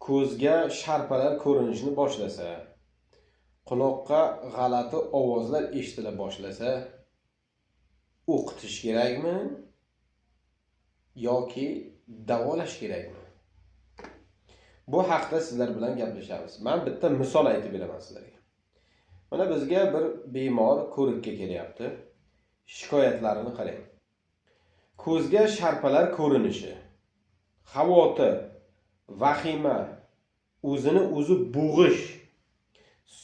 Ko'zga sharpalar ko'rinishni boshlasa, quloqqa g'alati ovozlar eshitila boshlasa, o'qitish kerakmi yoki davolash kerakmi? Bu haqda sizlar bilan gaplashamiz. Men bitta misol aytib beraman sizlarga. Mana bizga bir bemor ko'rikka kelyapti. Shikoyatlarini qarang. Ko'zga sharpalar ko'rinishi, xavotir, vahima, o'zini o'zi bo'g'ish,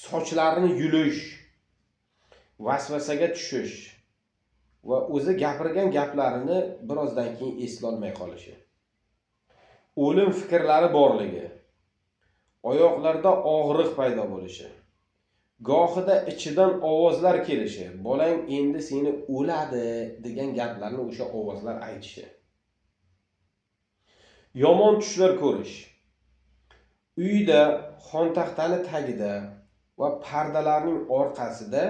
sochlarini yulish, vasvasaga tushish va o'zi gapirgan gaplarini birozdan keyin eslolmay qolishi, o'lim fikrlari borligi, oyoqlarda og'riq paydo bo'lishi, gohida ichidan ovozlar kelishi, bolang endi seni o'ladi degan gaplarni o'sha ovozlar aytishi, yomon tushlar ko'rish, uyda xontaxtani tagida va pardalarning orqasida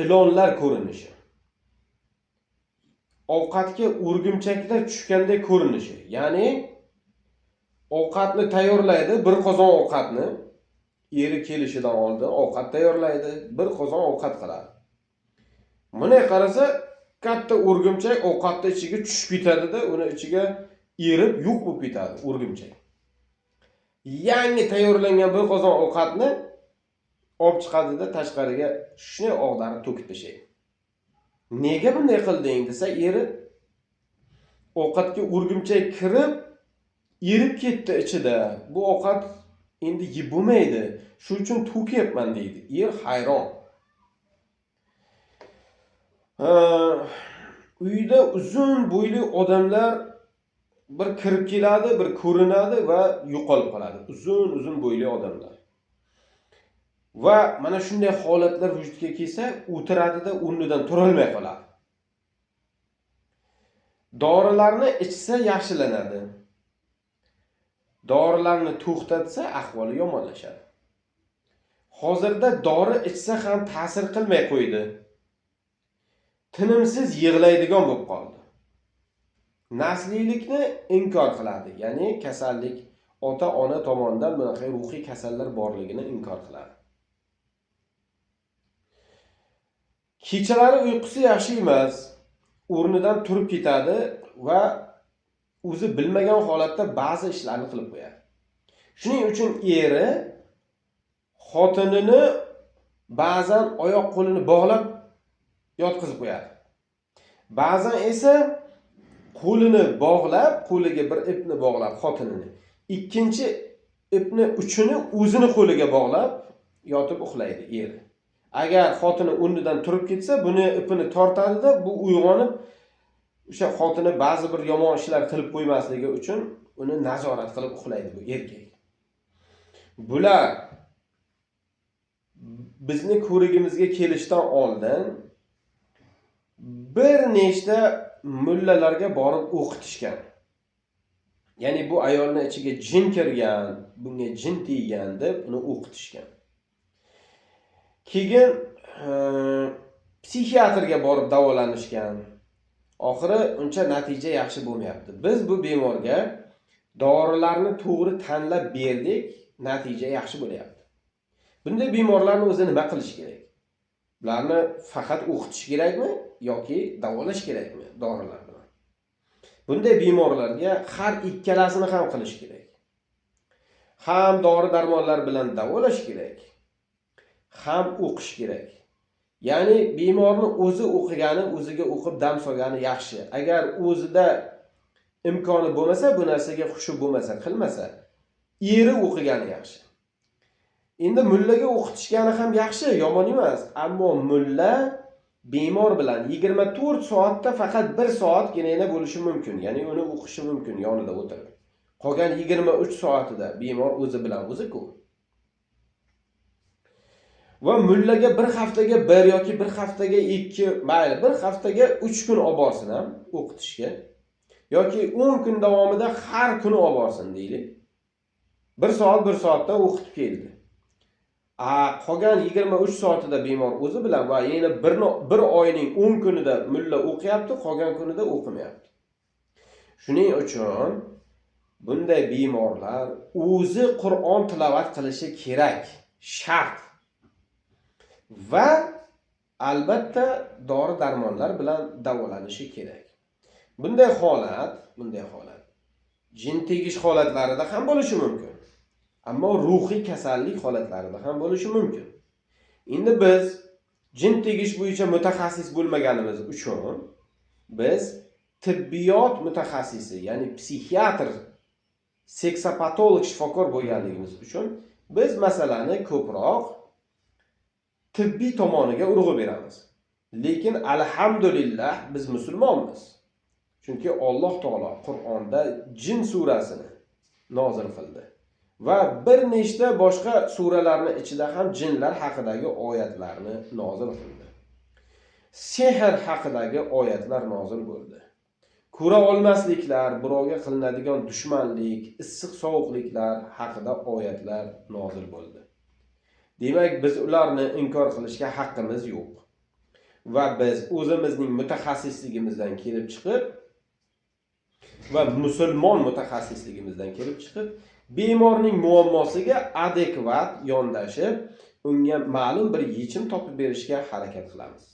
ilonlar ko'rinishi, ovqatga o'rgimchaklar tushgandek ko'rinishi, ya'ni ovqatni tayyorlaydi, bir qozon ovqatni eri kelishidan oldin ovqat tayyorlaydi, bir qozon ovqat qiladi. Bunday qarasa, katta o'rgimchak ovqatni ichiga tushib ketadi-da, uni ichiga erib yo'q bo'lib ketadi o'rgimchak. Yangi tayyorlangan bir qozon ovqatni olib chiqadida tashqariga shunday og'darib to'kib tashlaydi. Nega bunday qilding desa, eri ovqatga o'rgimchak kirib erib ketdi ichida. Bu ovqat endi yeb bo'lmaydi. Shu uchun to'kyapman deydi. Er hayron. Uyda uzun bo'yli odamlar bir kirib keladi, bir ko'rinadi va yo'qolib qoladi. Uzun-uzun bo'yli odamlar. Va mana shunday holatlar vujudga kelsa, o'tiradida o'rnidan turolmay qoladi. Dorilarni ichsa yaxshilanadi. Dorilarni to'xtatsa ahvoli yomonlashadi. Hozirda dori ichsa ham ta'sir qilmay qo'ydi. Tinimsiz yig'laydigan bo'lib qoldi. Nasliylikni inkor qiladi, ya'ni kasallik ota-ona tomonidan bunaqa ruhiy kasallar borligini inkor qiladi. Kechalari uyqusi yaxshi emas, o'rnidan turib ketadi va o'zi bilmagan holatda ba'zi ishlarni qilib qo'yadi. Shuning uchun eri xotinini ba'zan oyoq qo'lini bog'lab yotqizib qo'yadi. Ba'zan esa qo'lini bog'lab, qo'liga bir ipni bog'lab xotinini, ikkinchi ipni uchini o'zini qo'liga bog'lab yotib uxlaydi eri. Agar xotini o'rnidan turib ketsa, buni ipini tortadida, bu uyg'onib o'sha xotini ba'zi bir yomon ishlar qilib qo'ymasligi uchun uni nazorat qilib uxlaydi bu erkak. Bular bizni ko'rigimizga kelishdan oldin bir nechta mullalarga borib o'qitishgan. Ya'ni bu ayolning ichiga jin kirgan, bunga jin teggan deb uni o'qitishgan. Keyin psixiatrga borib davolanishgan. Oxiri uncha natija yaxshi bo'lmayapti. Biz bu bemorga dorilarni to'g'ri tanlab berdik, natija yaxshi bo'lyapti. Bunday bemorlarni o'zi nima qilish kerak? Ularni faqat o'qitish kerakmi yoki davolash kerakmi dorilar bilan? Bunday bemorlarga har ikkalasini ham qilish kerak. Ham dori-darmonlar bilan davolash kerak, ham o'qish kerak. Ya'ni bemorni o'zi o'qigani, o'ziga o'qib dam solgani yaxshi. Agar o'zida imkoni bo'lmasa, bu narsaga xushi bo'lmasa, qilmasa, eri o'qigani yaxshi. Endi mullaga o'qitishgani ham yaxshi, yomon emas. Ammo mulla bemor bilan 24 soatda faqat 1 soatgina bo'lishi mumkin. Ya'ni uni o'qishi mumkin yonida o'tirib. Qolgan 23 soatida bemor o'zi bilan o'zi-ku. Va mullaga bir haftaga 1 yoki bir haftaga 2, mayli, bir haftaga 3 kun olib borsin ham o'qitishga yoki 10 kun davomida har kuni olib borsin deylik. 1 soat 1 soatda o'qitib keldi. Qolgan 23 soatida bemor o'zi bilan va yana bir oyning 10 kunida mulla o'qiyapti, qolgan kunida o'qimayapti. Shuning uchun Bunday bemorlar o'zi Qur'on tilovat qilishi kerak, shart. Va albatta dori darmonlar bilan davolanishi kerak. Bunday holat jin tegish holatlarida ham bo'lishi mumkin. Ammo ruhiy kasallik holatlarida ham bo'lishi mumkin. Endi biz jin tegish bo'yicha mutaxassis bo'lmaganimiz uchun biz tibbiyot mutaxassisi, ya'ni psixiatr, seksopatolog shifokor bo'lganligimiz uchun biz masalani ko'proq tibbiy tomoniga urg'u beramiz. Lekin alhamdulillah biz musulmonmiz. Chunki Alloh taolo Qur'onda jin surasini nozil qildi va bir nechta boshqa suralarning ichida ham jinlar haqidagi oyatlarni nozil qildi. Sehr haqidagi oyatlar nozil bo'ldi. Ko'ra olmasliklar, birovga qilinadigan dushmanlik, issiq sovuqliklar haqida oyatlar nozil bo'ldi. Demak, biz ularni inkor qilishga haqqimiz yo'q. Va biz o'zimizning mutaxassisligimizdan kelib chiqib va musulmon mutaxassisligimizdan kelib chiqib, bemorning muammosiga adekvat yondashib, unga ma'lum bir yechim topib berishga harakat qilamiz.